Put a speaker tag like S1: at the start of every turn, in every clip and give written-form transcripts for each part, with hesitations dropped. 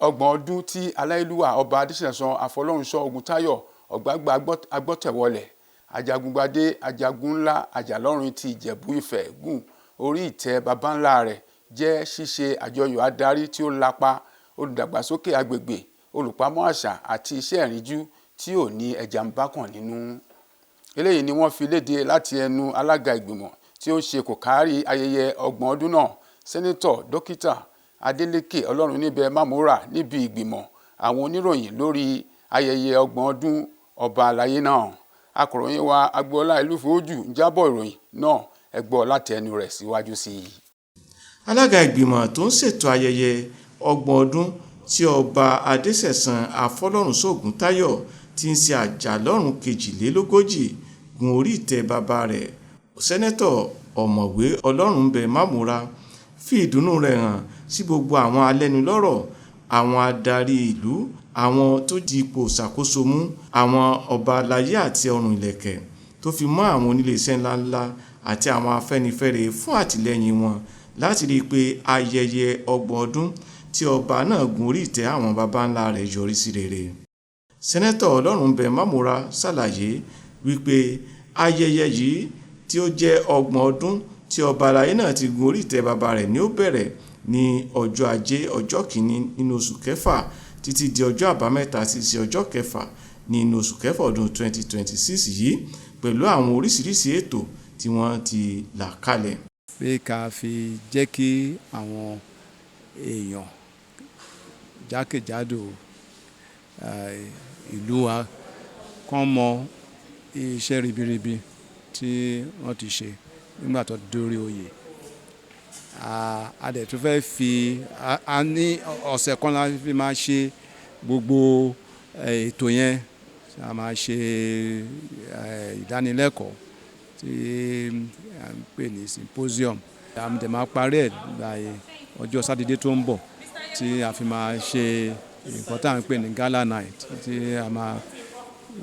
S1: 30 ọdún tí aláyélúwà Ọba Adéṣẹ̀san Àfọlọ́runṣọ́ Ògúntáyọ̀ Ọ̀gbágbá Agbọ́tẹ̀wọlẹ̀, Ajagungbadé, Ajagunńlá Àjàlọ́run ti Ìjẹ̀bú Ifẹ̀ gùn orí ìtẹ́ baba ńlá rẹ̀ jẹ́ ṣíṣe àjọyọ̀ adarí tí ó lapa, olùdàgbàsókè agbègbè, olùpamọ́ àṣà àti iṣẹ́ ìríjú tí ò ní ẹja-ń-bákàn nínú. Eléyìí ni wọ́n fi léde láti ẹnu alága ìgbìmọ̀ tí ó ń ṣe kòkáárí ayẹyẹ 30 ọdún náà, Sẹ́nẹ́tọ̀ Dókítà Adeleke Ọlọ́runníbẹ̀ Mamora, níbi ìgbìmọ̀ àwọn oníròyìn lórí ayẹyẹ 30 ọdún ọba aláyé náà. Akọ̀ròyìn wa Agboola Ìlúfojù ń jábọ̀ ìròyìn náà. Ẹ gbọ́ láti ẹnu rẹ̀ síwájú sí i.
S2: Alága ìgbìmọ̀ tó ń ṣètò ayẹyẹ 30 ọdún tí Ọba Adéṣẹ̀san Àfọlọ́runṣọ́ Ògúntáyọ̀ tí ń ṣe Àjàlọ́run 42 gun orí ìtẹ́ bàbá rẹ̀, Sẹ́nẹ́tọ̀ Ọ̀mọ̀wé Ọlọ́runńbẹ Mamora, fi ìdùnnú rẹ̀ hàn sí gbogbo àwọn alẹ́nulọ́rọ̀, àwọn adarí ìlú, àwọn tó di ipò ìṣàkóso mú, àwọn ọba aláyé àti ọrùn ìlẹ̀kẹ̀, tó fi mọ́ àwọn oníléeṣẹ́ ńláńlá àti àwọn afẹ́nifẹ́re fún àtìlẹ́yìn wọn láti rí i pé ayẹyẹ 30 ọdún tí ọba náà gun orí ìtẹ́ àwọn baba ńlá rẹ̀ yọrí sí rere. Sẹ́nẹ́tọ̀ Ọlọ́runńbẹ Mamora ṣàlàyé wípé ayẹyẹ yìí tí ó jẹ́ 30 ọdún tí ọba aláyé náà ti gun orí ìtẹ́ bàbá rẹ̀ ní ó bẹ̀rẹ̀ ní ọjọ́ Ajé, ọjọ́ 1 nínú oṣù kẹfà, títí di ọjọ́ Àbámẹ́ta tí í ṣe ọjọ́ 6 nínú oṣù kẹfà ọdún 2026 yìí, pẹ̀lú àwọn oríṣiríṣi ètò tí wọ́n ti là kalẹ̀.
S3: Pé ká fi jẹ́ kí àwọn èèyàn jákèjádò ìlú wa kán mọ iṣẹ́ ribiribi tí wọ́n ti ṣe nígbà tó dórí oyè. A dẹ̀ tún fẹ́ fi a ní ọ̀sẹ̀ kan la fi máa ṣe gbogbo ètò yẹn. A máa ṣe ìdánilẹ́kọ̀ọ́ tí à ń pè ní symposium. A dẹ̀ máa parí ẹ̀ by ọjọ́ Sátidé tó ń bọ̀, tí a fi máa ṣe nǹkan tí à ń pè ní gala night, tí a máa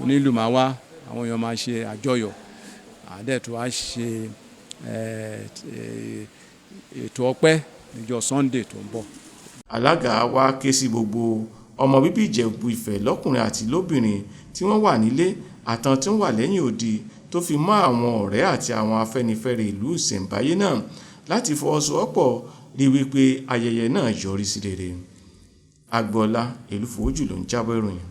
S3: onílù máa wá, àwọn èèyàn máa ṣe àjọyọ̀. A dẹ̀ tún wá ṣe ètò ọpẹ́ níjọ́ Sunday tó ń bọ̀.
S2: Alága wa ké sí gbogbo ọmọ bíbí Ìjẹ̀bú Ifẹ̀ lọ́kùnrin àti lóbìnrin tí wọ́n wà nílé àtàwọn tí wọ́n wà lẹ́yìn odi, tó fi mọ́ àwọn ọ̀rẹ́ àti àwọn afẹ́nifẹ́re ìlú ìṣẹ̀ǹbáyé náà, láti fọwọ́sowọ́pọ̀ rí wípé ayẹyẹ náà yọrí sí rere. Agboola Ìlúfojù ló ń jábọ̀ ìròyìn.